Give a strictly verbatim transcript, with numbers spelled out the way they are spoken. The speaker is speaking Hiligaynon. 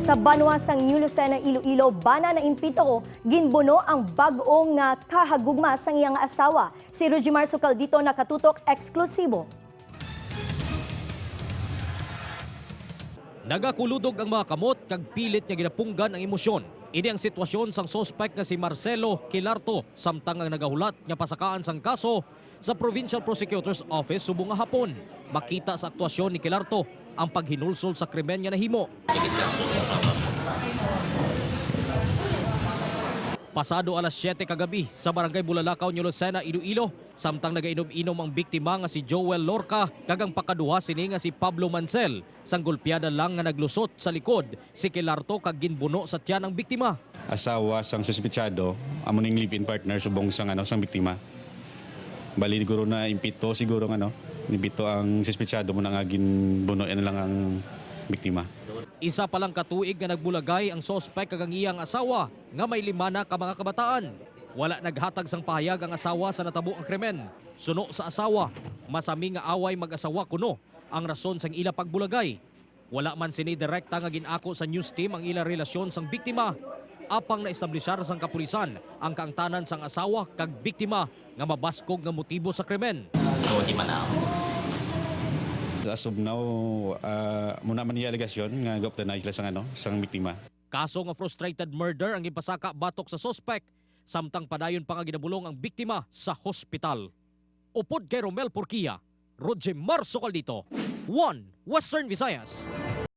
Sa banwa sang New Lucena, Iloilo, bana na impito, ginbuno ang bag-o nga kahagugma sang iyang asawa. Si Rujimar Sukaldito nakatutok eksklusibo. Nagakuludog ang mga kamot kag pilit nga ginapunggan ang emosyon. Ini ang sitwasyon sang suspek nga si Marcelo Quilarto, samtang ang nagahulat nga pasakaan sang kaso sa Provincial Prosecutor's Office subong nga hapon. Makita sa aktuasyon ni Quilarto ang paghinulsol sa krimen nga nahimo. Pasado alas siyete kagabi sa Barangay Bulalakaw, New Lucena, Iloilo, samtang nagainom-inom ang biktima nga si Joel Lorca kag ang pakaduha sini nga si Pablo Mansel, sang golpeada lang nga naglusot sa likod si Quilarto kag ginbuno sa tiyan ang biktima. Asawa sang suspetsado, amo ning live-in partner subong sang, ano, sang biktima. Bali, siguro na impito siguro nga, no, impito ang suspetsado mo na nga ginbuno na lang ang biktima. Isa pa lang ka tuig nga nagbulagay ang suspek kag ang iyang asawa nga may lima na ka mga kabataan. Wala naghatag sang pahayag ang asawa sa natabo ang krimen. Suno sa asawa, masami nga away mag-asawa kuno ang rason sang ila pagbulagay. Wala man sini direkta nga gin-ako sa news team ang ila relasyon sang biktima, apang naestablishar sang kapulisan ang kaangtanan sang asawa kag biktima nga mabaskog nga motibo sa krimen. Roji Manao. As of now, ah, muna man yung alegasyon nga gauptanay sila sang, ano, sang biktima. Kaso nga frustrated murder ang ipasaka batok sa suspek, samtang padayon pa nga ginabulong ang biktima sa hospital. Upod kay Romel Porquia, Roger Marso Caldito, One Western Visayas.